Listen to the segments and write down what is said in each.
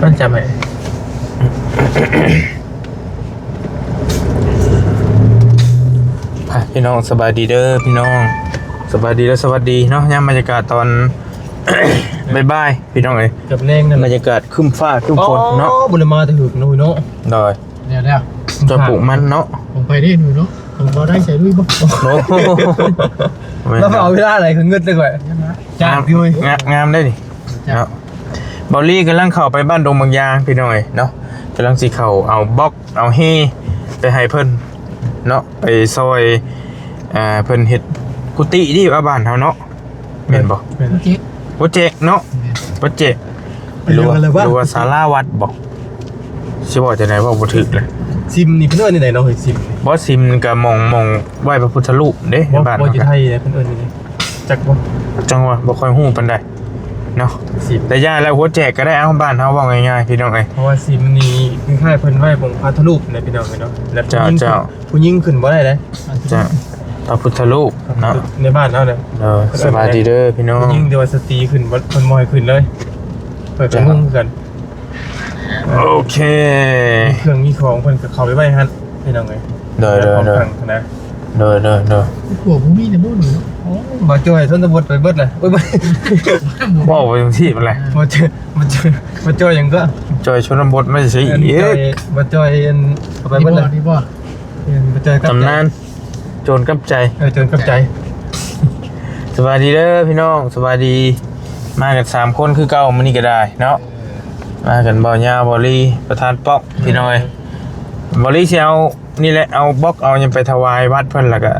ມັນຈະໄໝ້ ອ່ະ ພີ່ນ້ອງ ສະບາຍດີເດີພີ່ນ້ອງ ສະບາຍດີ ແລະ ສະຫວັດດີເນາະ ຍາມບັນຍາກາດຕອນ ບ່າຍໆ ພີ່ນ້ອງເອີຍ ກັບແລງນັ້ນ ບັນຍາກາດຄຶ້ມຟ້າຄຶ້ມຝົນເນາະ ອໍ ບໍ່ໄດ້ມາແຕ່ຫຶກເນາະ ໂດຍ ດຽວໆ ຈະປູກມັນເນາະ ຂອງໃຜເດ້ໜູເນາະ ຂອງເຮົາໄດ້ໃສ່ລຸຍບໍ່ ໂອ້ ແມ່ນ ລາວເອົາເວລາໃດຄືເງິດເລີຍຂ້ອຍ ຈ້າງ ງາມ ງາມ ງາມໄດ໋ນີ້ ເນາະ ເບົາລີກຳລັງເຂົ້າໄປບ້ານດົງບາງຢາງພີ່ນ້ອງເອີຍເນາະ ກຳລັງຊິເຂົ້າເອົາບລັອກເອົາແຮ່ໄປໃຫ້ເພິ່ນເນາະ ໄປຊ່ອຍ ອ່າ ເພິ່ນເຮັດກຸຕິດີວ່າບ້ານເຮົາເນາະ ແມ່ນບໍ່? ແມ່ນ ໂປຣເຈັກ ໂປຣເຈັກເນາະ ແມ່ນ ໂປຣເຈັກ ເປັນຫຍັງ ຫຼືວ່າ ຫຼືວ່າສາລາວັດບໍ່? ຊິເວົ້າຈັ່ງໃດ ເວົ້າບໍ່ຖືກເລີຍ ຊິມນີ້ເພິ່ນເອີ້ນຈັ່ງໃດເນາະ ເຮີ້ຍ ຊິມນີ້ ບໍ່ ຊິມກະໝ່ອງ ໝ່ອງໄວ້ພະພຸດທະຮູບເດ້ ບ້ານເຮົາ ຢູ່ໄທເດ້ ເພິ່ນເອີ້ນຈັ່ງໃດ ຈັກບໍ່ ຈັ່ງວ່າບໍ່ຄ່ອຍຮູ້ປານໃດເນາະ ຊິມ ແຕ່ຢ່າແລ້ວ ຫົວແຈກກໍໄດ້ ເອົາ ບ້ານເຮົາເວົ້າງ່າຍໆ ພີ່ນ້ອງເອີຍ ເພາະວ່າຊິມນີ້ຄ້າຍໆເພິ່ນໄວ້ໝ່ອງພະພຸດທະຮູບນະ ພີ່ນ້ອງເອີຍເນາະ ແລ້ວ ເຈົ້າ ຜູ້ຍິງ ເຈົ້າ ຜູ້ຍິງຂຶ້ນບໍ່ໄດ້ເດ້ ເຈົ້າ ພະພຸດທະຮູບເນາະ ໃນບ້ານເຮົາເດ້ ເອີ ສະບາຍດີເດີພີ່ນ້ອງ ຜູ້ຍິງ ແຕ່ວ່າສະຕີຂຶ້ນບໍ່ ເພິ່ນບໍ່ໃຫ້ຂຶ້ນເລີຍ ຂ້ອຍກໍງົງຄືກັນ ໂອເຄ ມີເຄື່ອງມີຂອງເພິ່ນກໍເຂົ້າໄປໄວ້ຫັ້ນ ພີ່ນ້ອງເອີຍ ໂດຍ ໂດຍ ໂດຍ ນະ ໂດຍ ໂດຍ ໂດຍ ພວກບໍ່ມີແຕ່ບໍ່ເນາະ ໂອ້ ບໍ່ຈ່ອຍຊົນນະບົດໄປເບິດລະ ໂອ້ຍ ບໍ່ ເວົ້າໄປຈັ່ງຊີ້ມັນແຫຼະ ບໍ່ຈ່ອຍ ບໍ່ຈ່ອຍ ບໍ່ຈ່ອຍຫຍັງກໍ ຈ່ອຍຊົນນະບົດມາຊິອີກ ບໍ່ຈ່ອຍອັນ ເອົາໄປເບິດລະ ນີ້ບໍ່ ແມ່ນ ບໍ່ຈ່ອຍກັບ ຕຳນານ ໂຈນກັບໃຈ ເອີ ໂຈນກັບໃຈ ສະບາຍດີເດີພີ່ນ້ອງ ສະບາຍດີ ມາກັນສາມຄົນຄືເກົ່າມື້ນີ້ກໍໄດ້ເນາະ ມາກັນ ເບົາຍາວ ເບົາລີ ປະທານປ້ອງ ພີ່ນ້ອງເອີຍ ເບົາລີຊິເອົານີ້ແຫຼະ ເອົາບລັອກເອົາຫຍັງໄປຖວາຍວັດເພິ່ນ ແລ້ວກໍ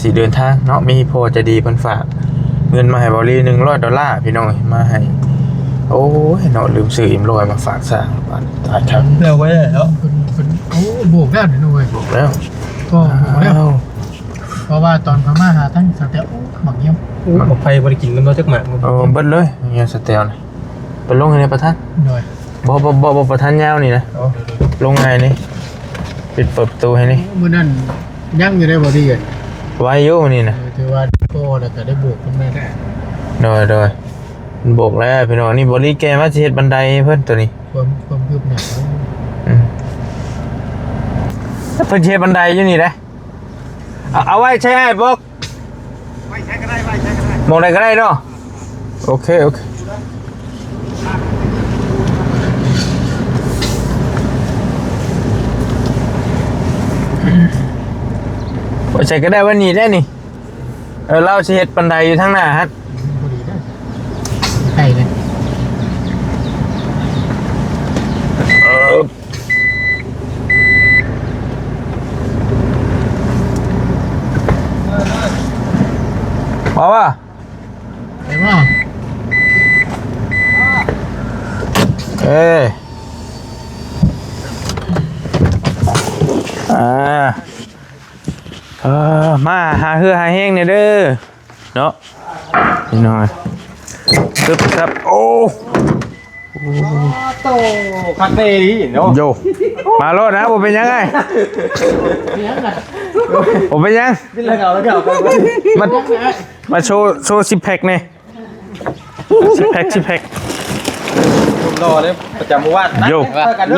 ຊິເດີນທາງເນາະ ມີພໍ່ໃຈດີເພິ່ນຝາກເງິນມາໃຫ້ເບົາລີ ໜຶ່ງຮ້ອຍໂດລາ ພີ່ນ້ອງເອີຍ ມາໃຫ້ ໂອ້ຍເນາະ ລືມຊື້ອີ່ມຮ້ອຍມາຝາກສ້າງ ຕາຍແລ້ວ ແລ້ວໄວ້ແລ້ວ ເພິ່ນ ເພິ່ນ ໂອ້ ບວກແລ້ວນີ້ເນາະເວີຍ ບວກແລ້ວ ກໍບວກແລ້ວ ອ້າວ ເພາະວ່າຕອນເຂົາມາຫາທາງສະແຕວ ໂອ້ ບັກຫຍັງ ໂອ້ ບັກໄຟບໍ່ໄດ້ກິນນຳເຮົາຈັກໝາກ ເອີ ເບິດເລີຍ ຫຍັງສະແຕວນະ ໄປລົງໃຫ້ແດ່ປະທານ ໂດຍ ບໍ່ ບໍ່ ບໍ່ ບໍ່ ປະທານຍາວນີ້ນະ ໂອ້ ລົງໃຫ້ນີ້ ປິດເປີດປະຕູໃຫ້ນີ້ ມື້ນັ້ນຍັງຢູ່ໄດ້ບໍ່ດີ ໄວຢູ່ມື້ນີ້ນະ ເອີ ຖືວ່າພໍແລ້ວກໍໄດ້ບວກກັນໄດ້ ໂດຍ ໂດຍ ບວກແລ້ວພີ່ນ້ອງ ນີ້ບໍລິແກວ່າຊິເຮັດບັນໄດໃຫ້ເພິ່ນໂຕນີ້ ຄວາມ ຄວາມຄືບໜ້າ ອືມ ເພິ່ນຊິເຮັດບັນໄດຢູ່ນີ້ເດ້ ເອົາ ເອົາໄວ້ໃຊ້ອ້າຍບອກ ໄວ້ໃຊ້ກໍໄດ້ ໄວ້ໃຊ້ກໍໄດ້ ໝ່ອງໃດກໍໄດ້ເນາະ ໂອເຄ ໂອເຄ ໄວ້ໃຊ້ກໍໄດ້ ໄວ້ນີ້ໄດ້ນີ້ ເອີ ລາວຊິເຮັດບັນໄດຢູ່ທາງໜ້າຫັ້ນ ພໍດີເດີ ໃກ້ເລີຍ ເອີ ວ່າ ວ່າ ໄດ້ບໍ່ ເອີ ອ່າ ເອີ ມາຫາເຫື່ອຫາແຮງແດ່ເດີ ເນາະ ພີ່ນ້ອງ ຊຶບ ຊຶບ ໂອ້ ໂຕ ຄັກແນ່ອີ່ຫຼີເນາະ ໂຢ ມາໂລດນະ ບໍ່ເປັນຫຍັງອ້າຍ ບໍ່ເປັນຫຍັງ ມາ ມາໂຊ ໂຊຊິກແພັກແດ່ ຊິກແພັກ ຊິກແພັກ ໜຸ່ມຫຼໍ່ເດ້ ປະຈຳໝູ່ບ້ານ ໂຢ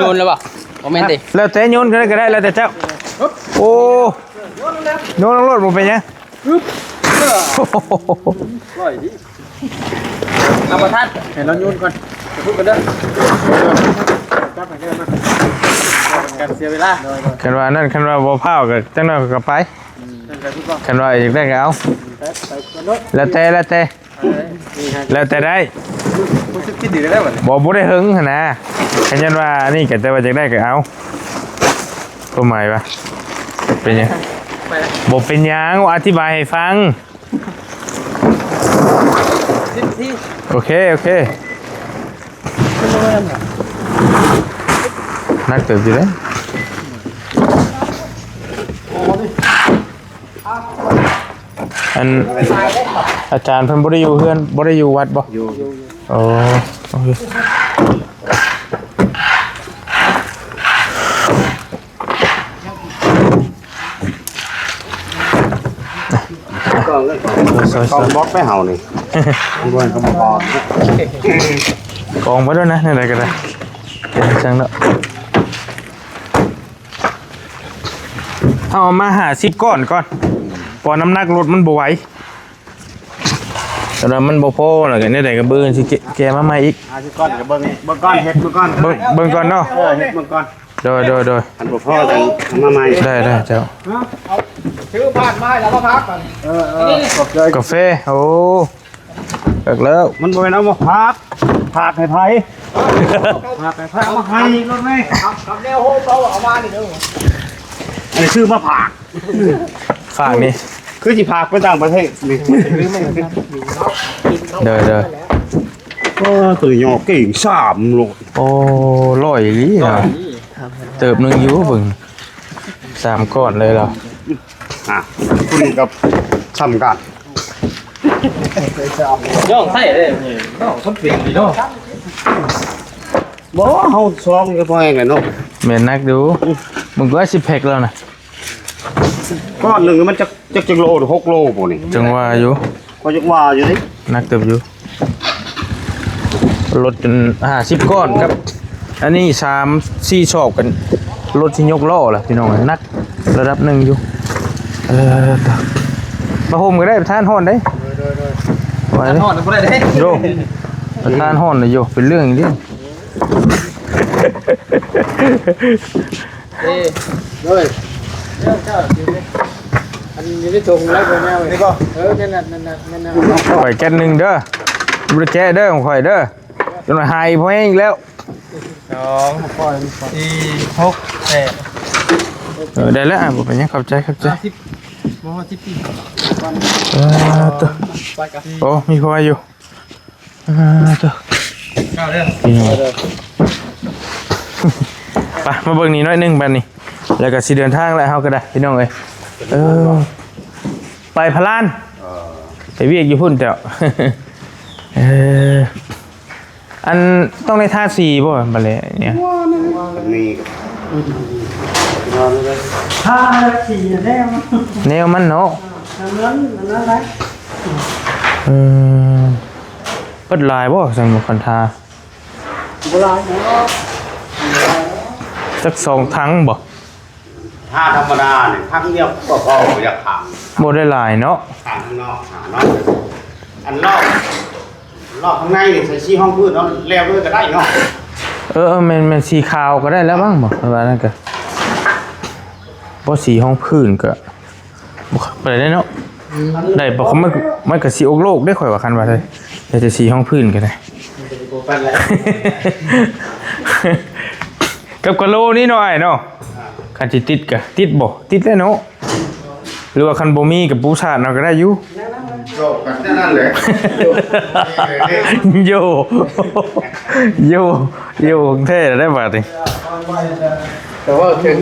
ໂຍນແລ້ວບໍ່ ບໍ່ແມ່ນຕິ ແລ້ວແຕ່ໂຍນກໍໄດ້ ກໍໄດ້ ແລ້ວແຕ່ເຈົ້າ ໂອ້ ໂຍນລົງໂລດ ບໍ່ເປັນຫຍັງ ອຶບ ຮ້ອຍດີ ເອົາປະທານ ໃຫ້ລາວໂຍນກ່ອນ ໄປພຸ້ນກັນເດີ ຈັບໃຫ້ເດີ ມາ ການເສຍເວລາ ຄັນວ່ານັ້ນ ຄັນວ່າບໍ່ພ້າວກໍຈັກໜ້ອຍກໍໄປ ອືມ ຄັນວ່າຢາກໄດ້ກໍເອົາ ໄປ ໄປກ່ອນໂລດ ແລ້ວແຕ່ ແລ້ວແຕ່ ເອີ ນີ້ຮະ ແລ້ວແຕ່ໄດ້ ຮູ້ສຶກຜິດອີກແລ້ວບັດນີ້ ບໍ່ ບໍ່ໄດ້ເຖິງຫັ້ນນະ ຄັນຢ້ານວ່າອັນນີ້ກໍ ແຕ່ວ່າຢາກໄດ້ກໍເອົາ ຄວາມໝາຍວ່າ ເປັນຫຍັງ ໄປລະ ບໍ່ເປັນຫຍັງ ອະທິບາຍໃຫ້ຟັງ ສິບນາທີ ໂອເຄ ໂອເຄ ໜັກເຕີບຢູ່ເດ້ ອັນ ອາຈານເພິ່ນບໍ່ໄດ້ຢູ່ເຮືອນ ບໍ່ໄດ້ຢູ່ວັດບໍ່? ຢູ່ ອໍ ໂອເຄ ກອງບລັອກໄປເຮົານີ້ ບໍ່ໃຫ້ເຂົາມາບອກ ກອງໄປໂລດນະ ແນວໃດກໍໄດ້. ຈັ່ງຊັ້ນເນາະ ເຮົາເອົາມາຫ້າສິບກ້ອນກ່ອນ ເພາະວ່ານ້ຳໜັກລົດມັນບໍ່ໄຫວ ແຕ່ວ່າມັນບໍ່ພໍ ແລ້ວກໍແນວໃດກໍມື້ອື່ນຊິແກະ ແກະມາໃໝ່ອີກ ຫ້າສິບກ້ອນກໍເບິ່ງ ເບິ່ງກ່ອນ ເຮັດເບິ່ງກ່ອນ ເບິ່ງ ເບິ່ງກ່ອນເນາະ ເອີ ເຮັດເບິ່ງກ່ອນ ໂດຍ ໂດຍ ໂດຍ ຄັນບໍ່ພໍຈັ່ງເອົາມາໃໝ່ ໄດ້ ໄດ້ເຈົ້າ ເອົາ ຊື້ພາກມາໃຫ້ແລ້ວມາພັກກ່ອນ ເອີ ເອີ ຂອບໃຈ ກາແຟ ໂອ້ ເລິກແລ້ວ ມັນບໍ່ແມ່ນເອົາມາພາກ ພາກໃຫ້ໃຜ ພາກໃຫ້ໃຜ ເອົາມາໃຫ້ລົດແມ່ ກັບແນວໂຮມເຮົາເອົາມານີ້ເດີ ອັນນີ້ຊື້ມາພາກ ຝາກນີ້ ຄືຊິພາກໄປຕ່າງປະເທດນີ້ ເດີໆ ໂອ້ ຕົວຫຍໍ້ເກັ່ງສາມໂລດ ໂອ້ ຮ້ອຍອີ່ຫຼີນະ ເຕີບໜຶ່ງຢູ່ເບິ່ງ ສາມກ້ອນເລີຍລະ ອ່ະ ຜູ້ນີ້ກໍສ່ຳກັນ ນ້ອງໃຊ້ເດ້ ນ້ອງຄົນເກັ່ງດີເນາະ ບໍ່ ເຮົາຊອງກໍພໍແຮງແຫຼະເນາະ ແມ່ນໜັກຢູ່ ເບິ່ງກໍສິບແພັກແລ້ວນະ ກ້ອນໜຶ່ງມັນຈັກ ຈັກ ຈັກໂລ ຫົກໂລບໍ່ນີ້ ຈັ່ງວ່າຢູ່ ຂ້ອຍຍັງວ່າຢູ່ເດ້ ໜັກເຕີບຢູ່ ລົດຈົນຫ້າສິບກ້ອນຄັບ ອັນນີ້ສາມສີ່ສອບກັນ ລົດຊິຍົກລໍ້ລະພີ່ນ້ອງ ໜັກລະດັບໜຶ່ງຢູ່ ເອີ ມາໂຮມກໍໄດ້ ປະທານຮ້ອນເດ້ ໂດຍ ໂດຍ ໂດຍ ປະທານຮ້ອນບໍ່ໄດ້ເດ້ ໂດຍ ປະທານຮ້ອນຢູ່ ເປັນເລື່ອງອີກເດ້ ເອີ ໂດຍ ເຈົ້າ ອັນນີ້ໄດ້ສົ່ງແລ້ວບໍ່ແນວນີ້ບໍ່ ເອີ ນັ້ນໆ ນັ້ນໆ ນັ້ນໆ ຂ້ອຍແກັດໜຶ່ງເດີ ບໍ່ໄດ້ແກະເດີ ຂອງຂ້ອຍເດີ ຈົນວ່າຫາຍພໍແຮງອີກແລ້ວ ສອງ ສີ່ ຫົກ ແປດ ເອີ ໄດ້ແລ້ວ ບໍ່ເປັນຫຍັງ ຂອບໃຈ ຂອບໃຈ ຫ້າສິບ ບໍ່ຮອດສິບປີ ເອີ ໂຕ ໄປກັນ ໂອ້ ມີພໍຢູ່ ອ່າ ໂຕ ເອົາເດີ ພີ່ນ້ອງ ໄປ ມາເບິ່ງນີ້ໜ້ອຍໜຶ່ງບາດນີ້ ແລ້ວກໍຊິເດີນທາງແລ້ວ ເຮົາກໍໄດ້ ພີ່ນ້ອງເອີຍ ເອີ ໄປພະລານ ເອີ ໄປວຽກຢູ່ພຸ້ນແລ້ວ ເອີ ອັນຕ້ອງໄດ້ທາສີບໍ່ ບາດນີ້ ນີ້ ທາສີແນວ ແນວມັນເນາະ ເອີ ເອີ ເບິດຫຼາຍບໍ່ ຊັ້ນບໍ່ຄັນທາ ບໍ່ຫຼາຍເນາະ ຈັກສອງຖັງບໍ່ ທາທຳມະດານີ້ ຖັງດຽວກໍພໍ ບໍ່ຢາກຂັງ ບໍ່ໄດ້ຫຼາຍເນາະ ຂັງຂ້າງນອກຫາເນາະ ອັນລອກ ລອກຂ້າງໃນນີ້ໃສ່ສີຮອງພື້ນເນາະ ແລ້ວເລີຍກໍໄດ້ເນາະ ເອີ ເອີ ແມ່ນ ແມ່ນສີຂາວກໍໄດ້ແລ້ວມັ້ງ ບໍ່ ວ່ານັ້ນກໍ ບໍ່ ສີຮອງພື້ນກໍ ບໍ່ຄັກປານໃດເນາະ ອືມ ໄດ້ບໍ່ ມັນ ມັນກໍຊິອອກໂລກເດ້ ຂ້ອຍວ່າ ຄັນວ່າໄດ້ ໄດ້ແຕ່ສີຮອງພື້ນກໍໄດ້ ມັນກໍຊິບໍ່ປານໃດ ກັບກະໂລນີ້ເນາະ ອ້າຍເນາະ ຄັນຊິຕິດກໍຕິດບໍ່ ຕິດແລ້ວເນາະ ຫຼືວ່າຄັນບໍ່ມີກໍປູສາດເອົາກໍໄດ້ຢູ່ ໂລກກັນນັ້ນແຫຼະ ໂຍ ໂຍ ໂຍ ຂອງແທ້ໄດ້ບາດນີ້ ແຕ່ວ່າເຖິງ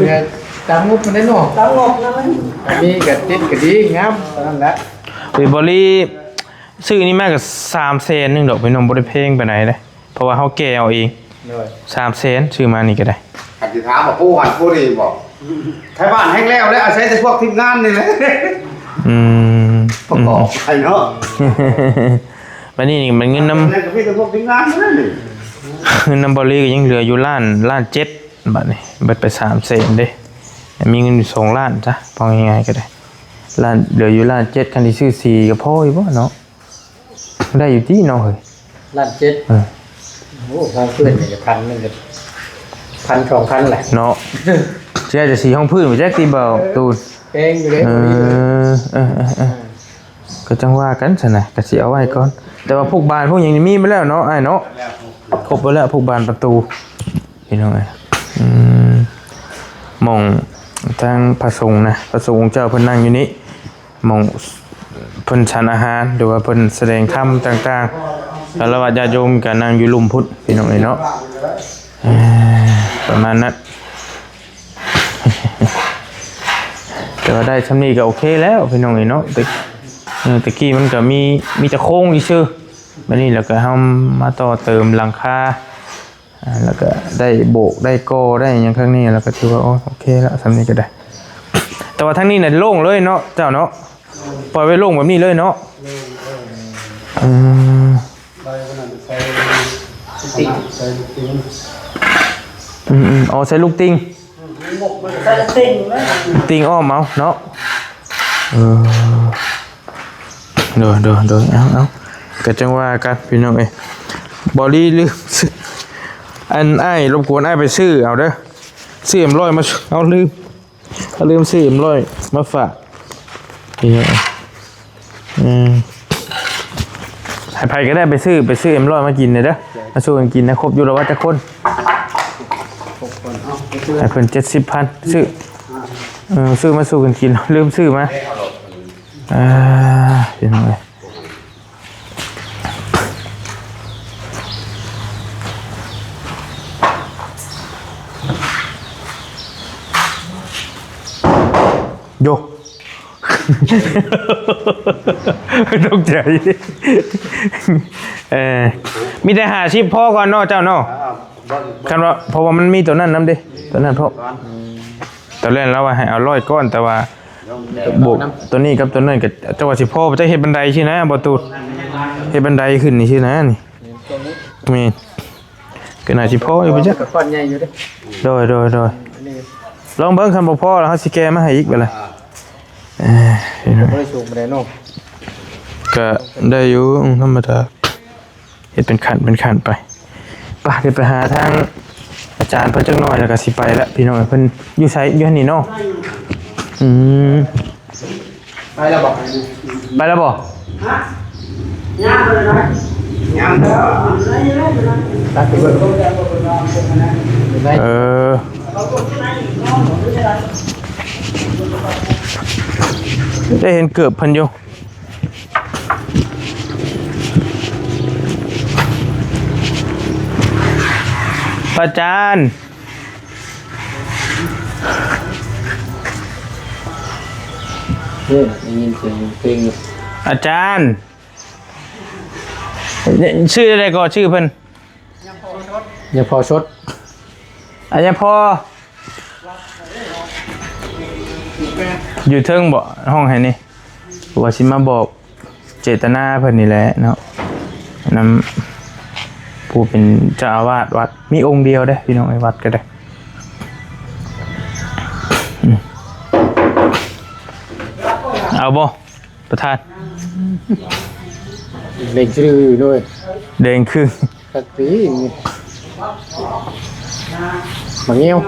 ຕາມງົບມັນໄດ້ເນາະ ຕາມງົບນັ້ນ ມີກະຕິດກະດີງາມເທົ່ານັ້ນແຫຼະ ເວີຍ ບໍລີ ຊື້ນີ້ມາກໍສາມແສນໜຶ່ງດອກ ພີ່ນ້ອງ ບໍ່ໄດ້ແພງປານໃດເດ້ ເພາະວ່າເຮົາແກ່ເອົາເອງ ໂດຍ ສາມແສນ ຊື້ມານີ້ກໍໄດ້ ຄັນຊິຖາມວ່າຜູ້ຫັ້ນຜູ້ນີ້ບໍ່ ໄທບ້ານແຮ່ງແລ້ວແລ້ວ ອາໄສແຕ່ພວກທີມງານນີ້ແຫຼະ ອືມ ປະກອບໃຫ້ເນາະ ບັດນີ້ນີ້ມັນເງິນນຳ ນັ້ນກໍມີແຕ່ພວກທີມງານເທົ່ານັ້ນນີ້ ເງິນນຳບໍລີກໍຍັງເຫຼືອຢູ່ລ້ານ ລ້ານເຈັດ ບັດນີ້ເບິດໄປສາມແສນເດ້ ມີເງິນຢູ່ສອງລ້ານຊະ ເວົ້າງ່າຍໆກໍໄດ້ ລ້ານ ເຫຼືອຢູ່ລ້ານເຈັດ ຄັນຊິຊື້ສີກໍພໍຢູ່ບໍ່ເນາະ ໄດ້ຢູ່ຕິເນາະເຮີ້ຍ ລ້ານເຈັດ ເອີ ໂອ້ ຮອງເພື່ອນນີ້ກໍພັນໜຶ່ງກໍພັນສອງພັນແຫຼະເນາະ ຊິໄດ້ແຕ່ສີຮອງພື້ນບໍ່ຈັກຕິ ບ່າວຕູນ ແພງຢູ່ເດ້ ເອີ ເອີ ເອີ ເອີ ກໍຈັ່ງວ່າກັນຊັ້ນນະ ກໍຊິເອົາໄວ້ກ່ອນ ແຕ່ວ່າພວກບານພວກຫຍັງນີ້ມີໝົດແລ້ວເນາະ ອ້າຍເນາະ ຄົບໝົດແລ້ວ ພວກບານປະຕູ ພີ່ນ້ອງເອີຍ ອືມ ໝ່ອງທາງພະສົງນະ ພະສົງອົງເຈົ້າເພິ່ນນັ່ງຢູ່ນີ້ ໝ່ອງເພິ່ນສັນອາຫານ ຫຼືວ່າເພິ່ນສະແດງທຳຕ່າງໆ ຄາລະວະຍາດໂຍມກໍນັ່ງຢູ່ລຸ່ມພຸ້ນ ພີ່ນ້ອງເອີຍເນາະ ເອີ ປະມານນັ້ນ ແຕ່ວ່າໄດ້ຊ່ຳນີ້ກໍໂອເຄແລ້ວ ພີ່ນ້ອງເອີຍເນາະ ແຕ່ ເອີ ແຕ່ກີ້ມັນກໍມີ ມີແຕ່ໂຄງຊື່ໆ ບັດນີ້ແລ້ວກໍເຮົາມາຕໍ່ເຕີມຫຼັງຄາ ອ່າ ແລ້ວກໍໄດ້ໂບກໄດ້ກໍ່ໄດ້ຫຍັງຂ້າງນີ້ ແລ້ວກໍຖືວ່າ ໂອ້ ໂອເຄແລ້ວ ຊ່ຳນີ້ກໍໄດ້ ແຕ່ວ່າທາງນີ້ນະໂລ່ງເລີຍເນາະ ເຈົ້າເນາະ ປ່ອຍໄວ້ໂລ່ງແບບນີ້ເລີຍເນາະ ອືມ. ອືມໆ ເອົາໃສ່ລູກຕິ່ງ ຕິ່ງອ້ອມເອົາເນາະ. ເອີ ໂດຍໆໆ ເອົາໆ ກະຈັ່ງວ່າກັນພີ່ນ້ອງເອີຍ. ບໍ່ລີລືມຊື້ ອັນ ອ້າຍ ລົບກວນອ້າຍໄປຊື້ເອົາເດີ ຊື້ເອັມຮ້ອຍມາ ເອົາ ລືມ ເອົາ ລືມຊື້ເອັມຮ້ອຍມາຝາກ ພີ່ນ້ອງ. ອືມ ໃຫ້ໃຜກໍໄດ້ໄປຊື້ ໄປຊື້ເອັມຮ້ອຍມາກິນແດ່ເດີ ມາສູ່ກັນກິນນະ. ຄົບຢູ່ລະວ່າຈັກຄົນ? ຫົກຄົນ. ເອົາ ໃຫ້ເພິ່ນເຈັດສິບພັນ ຊື້ ເອີ ຊື້ມາສູ່ກັນກິນ ລືມຊື້ມາ. ອ່າ ພີ່ນ້ອງເອີຍ ໂຢ ຕົກໃຈ. ເອີ ມີແຕ່ຫ້າສິບພໍກ່ອນເນາະເຈົ້າເນາະ. ຄັນວ່າ ເພາະວ່າມັນມີຕົວນັ້ນນຳເດ້ ຕົວນັ້ນພ້ອມ. ຕອນແລກລາວວ່າໃຫ້ເອົາຮ້ອຍກ້ອນ ແຕ່ວ່າບວກຕົວນີ້ກັບຕົວນັ້ນກໍ ເຈົ້າວ່າຊິພໍບໍ່ ຈັກເຮັດບັນໄດຊີ້ນະ ບໍ່ຕູດ ເຮັດບັນໄດຂຶ້ນນີ້ຊີ້ນະ. ນີ້ ແມ່ນ ກໍໜ້າຊິພໍຢູ່ບໍ່ຈັກ ກ້ອນໃຫຍ່ຢູ່ເດ້. ໂດຍໆໆ ອັນນີ້ ລອງເບິ່ງ ຄັນບໍ່ພໍແລ້ວເຮົາຊິແກ່ມາໃຫ້ອີກບັດລະ. ເອີ ບໍ່ໄດ້ສູງປານໃດເນາະ ກໍໄດ້ຢູ່ ອືມ ທຳມະດາ ເຮັດເປັນຂັ້ນເປັນຂັ້ນໄປ. ໄປ ດຽວໄປຫາທາງອາຈານເພິ່ນຈັກໜ້ອຍ ແລ້ວກໍຊິໄປລະພີ່ນ້ອງ. ເພິ່ນຢູ່ໃສ? ຢູ່ຫັ້ນນີ້ເນາະ. ອືມ ໄປແລ້ວບໍ່? ໄປແລ້ວບໍ່? ຮະ? ຍັງເດີ ຍັງເດີ ຕັດໄປເບິ່ງ. ເອີ ໄດ້ເຫັນເກີບເພິ່ນຢູ່. ພະອາຈານ ເອີ ໄດ້ຍິນສຽງເພງຢູ່. ອາຈານ ຊື່ໃດກໍ ຊື່ເພິ່ນ? ຍາພໍ່ສົດ ອາ ຍາພໍ່ ຢູ່ເທິງບໍ ຫ້ອງໃຫ້ນີ້ ວ່າຊິມາບອກເຈດຕະນາເພິ່ນນີ້ແຫຼະເນາະ ນຳຜູ້ເປັນເຈົ້າອາວາດວັດ ມີອົງດຽວເດ້ພີ່ນ້ອງເອີຍ ວັດກໍໄດ້. ອືມ ເອົາບໍ່? ປະທານ ເດັ່ງຊື່ເລີຍ ເດັ່ງຄື ຄັກດີ ໝາກງຽວ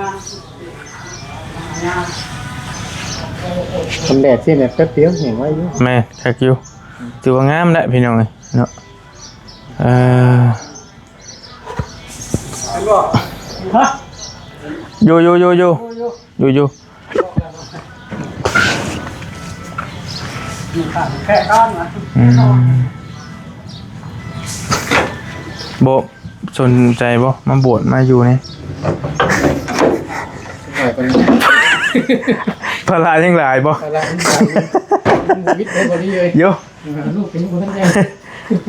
ມັນແດດຊີ້ແຫຼະ ແປັບດຽວແຫ້ງໄວຢູ່. ແມ່ນ ຄັກຢູ່ ຖືວ່າງາມແຫຼະພີ່ນ້ອງເອີຍເນາະ. ເອີ ຮະ? ຢູ່ໆໆໆ ຢູ່ໆ ຢູ່ຂ້າງແຂກກ່ອນນະ. ອືມ ບໍ່ສົນໃຈບໍ່ ມາບວດມາຢູ່ນີ້? ພາລະຍັງຫຼາຍບໍ່? ພາລະຍັງຫຼາຍຢູ່ ໂຍ ລູກເປັນຜູ້ທັນໃຫຍ່.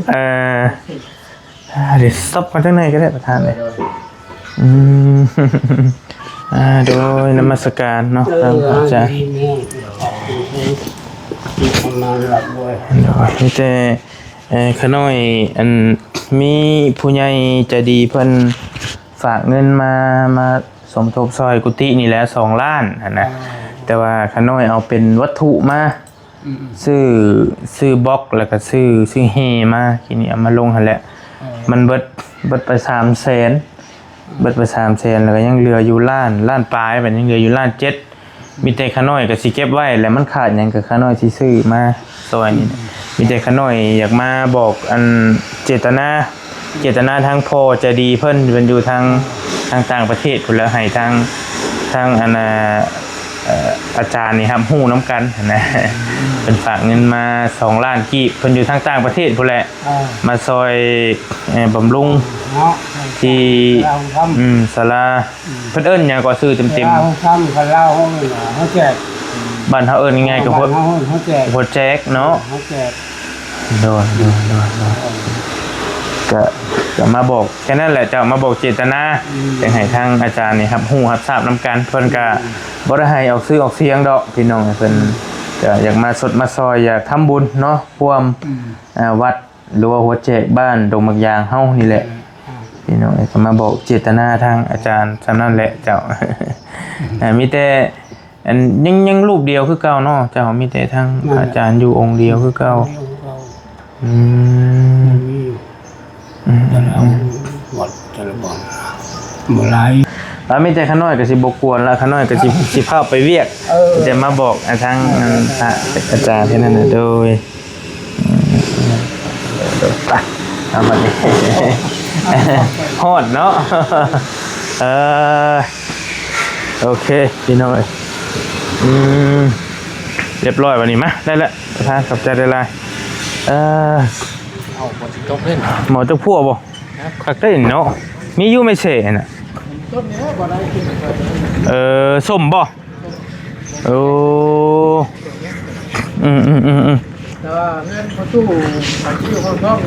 ເອີ ອ່າ ດຽວສັບມາທາງໃນກໍໄດ້ປະທານເອີຍ. ໂດຍ ອືມ ອ່າ ໂດຍນະມັດສະການເນາະ ເອີ ທ່ານອາຈານ. ໂດຍ ມີແຕ່ ເອີ ຂ້ານ້ອຍ ອັນ ມີຜູ້ໃຫຍ່ໃຈດີເພິ່ນຝາກເງິນມາ ມາສົມທົບຊ່ອຍກຸຕິນີ້ແຫຼະ ສອງລ້ານຫັ້ນນະ. ອ່າ ແຕ່ວ່າຂ້ານ້ອຍເອົາເປັນວັດຖຸມາ ອືມໆ ຊື້ ຊື້ບລັອກ ແລ້ວກໍຊື້ ຊື້ແຮ່ມາ ທີນີ້ເອົາມາລົງຫັ້ນແຫຼະ. ເອີ ມັນເບິດ ເບິດໄປສາມແສນ ເບິດໄປສາມແສນ ແລ້ວກໍຍັງເຫຼືອຢູ່ລ້ານ ລ້ານປາຍ ບັດຍັງເຫຼືອຢູ່ລ້ານເຈັດ. ມີແຕ່ຂ້ານ້ອຍກໍຊິເກັບໄວ້ ແລ້ວມັນຂາດຫຍັງກໍຂ້ານ້ອຍຊິຊື້ມາຊ່ອຍນີ້. ມີແຕ່ຂ້ານ້ອຍຢາກມາບອກ ອັນ ເຈດຕະນາ ເຈດຕະນາທາງພໍ່ໃຈດີເພິ່ນ ເພິ່ນຢູ່ທາງ ທາງຕ່າງປະເທດພຸ້ນແຫຼະ ໃຫ້ທາງ ທາງ ອັນ ເອີ ເອີ ອາຈານນີ້ຮັບຮູ້ນຳກັນຫັ້ນນະ. ເພິ່ນຝາກເງິນມາສອງລ້ານກີບ ເພິ່ນຢູ່ທາງຕ່າງປະເທດພຸ້ນແຫຼະ ອ່າ ມາຊ່ອຍ ເອີ ບຳລຸງ ເນາະ ທີ່ ສາລາ ອືມ ສາລາ ອືມ ເພິ່ນເອີ້ນຫຍັງກໍຊື່ເຕັມໆ? ສາລາໂຮງຄຳ ຄັນລາວເຮົາເອີ້ນວ່າຫົວແຈກ. ບ້ານເຮົາເອີ້ນງ່າຍໆກໍຫົວ ບ້ານເຮົາເອີ້ນຫົວແຈກ ຫົວແຈກເນາະ. ອືມ ຫົວແຈກ. ໂດຍ ໂດຍ ໂດຍ ໂດຍ ກະ ກະມາບອກແຄ່ນັ້ນແຫຼະ ເຈົ້າມາບອກເຈດຕະນາ ອືມ ຢາກໃຫ້ທາງອາຈານນີ້ຮັບຮູ້ຮັບຊາບນຳກັນ. ເພິ່ນກະ ອືມ ບໍ່ໄດ້ໃຫ້ອອກຊື່ອອກສຽງດອກພີ່ນ້ອງ ເພິ່ນ ອືມ ກະຢາກມາຊົດມາຊ່ອຍ ຢາກທຳບຸນເນາະ ຮ່ວມ ອືມ ອ່າ ວັດ ຫຼືວ່າຫົວແຈກບ້ານດົງໝາກຢາງເຮົານີ້ແຫຼະ. ເອີ ອ່າ ພີ່ນ້ອງເອີຍ ກໍມາບອກເຈດຕະນາທາງອາຈານສ່ຳນັ້ນແຫຼະເຈົ້າ. ອ່າ ມີແຕ່ ອັນ ຍັງ ຍັງຮູບດຽວຄືເກົ່າເນາະເຈົ້າ ມີແຕ່ທາງ ນັ້ນແຫຼະ ອາຈານຢູ່ອົງດຽວຄືເກົ່າ. ມີອົງດຽວຄືເກົ່າ ອືມ ມັນມີຢູ່ ອືມ ແຕ່ລະ ອືມ ວັດແຕ່ລະບ່ອນ ບໍ່ຫຼາຍ. ລະມີແຕ່ຂ້ານ້ອຍກໍຊິບໍ່ກວນລະ ຂ້ານ້ອຍກໍຊິ ຊິພາໄປວຽກ ເອີ ແຕ່ມາບອກ ອາ ທາງ ເອີ ອັນ ພະອາຈານແຄ່ນັ້ນນະ ໂດຍ. ອືມ ໄປ ເອົາບັດນີ້ ຮອດເນາະ ເອີ ໂອເຄ ພີ່ນ້ອງເອີຍ ອືມ ຮຽບຮ້ອຍບັດນີ້ ມາ ໄດ້ແລ້ວ ປະທານ ຂອບໃຈຫຼາຍໆ ເອີ ເອົາ ບໍ່ຊິຕົກເດ້ ໝໍຈັກພົວບໍ່? ຮະ? ຄັກເດ້ເນາະ ມີຢູ່ໄມ້ເສນະ ຕົ້ນນີ້ບໍ່ໄດ້ກິນ ເອີ ສົ້ມບໍ່? ໂອ້ ອືມໆໆໆ ແຕ່ວ່າເຮືອນພໍ່ຕູ້ ຂ້າງທີ່ຫ້ອງນ້ອງ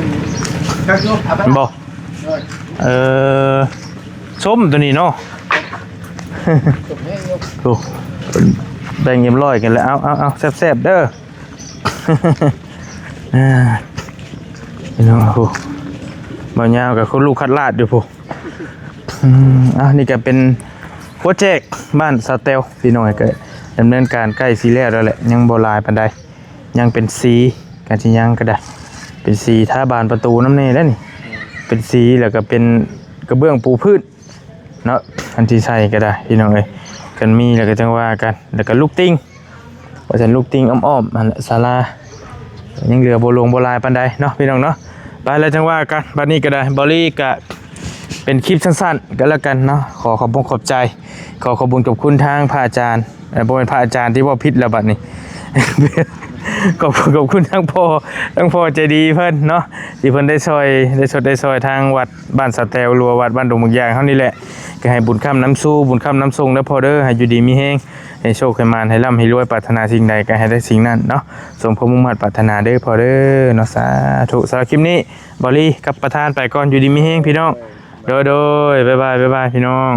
ຈັກຢູ່ ບໍ່ ເອີ ເອີ ສົ້ມໂຕນີ້ເນາະ ສົ້ມແຮງຢູ່ ໂອ້ ເພິ່ນແບ່ງຮຽບຮ້ອຍກັນແລ້ວ ເອົາໆໆ ແຊບໆເດີ ອ່າ ພີ່ນ້ອງ ໂອ້ ບ່າວຍາວກັບຄົນລູກຄັດລາດຢູ່ພຸ້ນ. ອືມ ອ່ະ ນີ້ກໍເປັນຫົວແຈກບ້ານສາວແຕ້ວ ພີ່ນ້ອງ ກໍດຳເນີນການໃກ້ຊິແລ້ວແລ້ວແຫຼະ ຍັງບໍ່ຫຼາຍປານໃດ ຍັງເປັນສີ ກະຊິຍັງກໍໄດ້ ເປັນສີທາບານປະຕູນຳແດ່ແລ້ວນີ້ ເປັນສີ ແລ້ວກໍເປັນກະເບື້ອງປູພື້ນເນາະ ອັນທີ່ໃສ່ກໍໄດ້ ພີ່ນ້ອງເອີຍ ຄັນມີແລ້ວກໍຈັ່ງວ່າກັນ ແລ້ວກໍລູກຕິ່ງ ວ່າຊັ້ນ ລູກຕິ່ງອ້ອມໆ ຫັ້ນແຫຼະ ສາລາ ຍັງເຫຼືອບໍ່ຫຼວງບໍ່ຫຼາຍປານໃດເນາະ ພີ່ນ້ອງເນາະ ໄປແລ້ວຈັ່ງວ່າກັນ ບັດນີ້ກໍໄດ້ ບອລລີກໍເປັນຄລິບສັ້ນໆ ກໍແລ້ວກັນເນາະ ຂໍຂອບອົກຂອບໃຈ ຂໍຂອບບຸນຂອບຄຸນທາງພະອາຈານ ເອີ ບໍ່ແມ່ນພະອາຈານ ທີ່ເວົ້າຜິດແລ້ວບັດນີ້ ຂອບຄຸນ ຂອບຄຸນທາງພໍ່ ທາງພໍ່ໃຈດີເພິ່ນເນາະ ທີ່ເພິ່ນໄດ້ຊ່ອຍ ໄດ້ຊົດໄດ້ຊ່ອຍທາງວັດບ້ານສາແຕ້ວ ຫຼືວ່າວັດບ້ານດົງບັກຢາງເຮົານີ້ແຫຼະ ກໍໃຫ້ບຸນຄ້ຳນຳສູ່ ບຸນຄ້ຳນຳສົ່ງເດີພໍ່ເດີ ໃຫ້ຢູ່ດີມີແຮງ ໃຫ້ໂຊກໃຫ້ໝານ ໃຫ້ລ່ຳໃຫ້ລວຍ ປາດຖະໜາສິ່ງໃດກໍໃຫ້ໄດ້ສິ່ງນັ້ນເນາະ ສົມຄວາມມຸ່ງມາດປາດຖະໜາເດີພໍ່ເດີເນາະ ສາທຸ. ສຳລັບຄລິບນີ້ ບອລລີກັບປະທານໄປກ່ອນ ຢູ່ດີມີແຮງພີ່ນ້ອງ ໂດຍໆ ບາຍບາຍ ບາຍບາຍ ພີ່ນ້ອງ.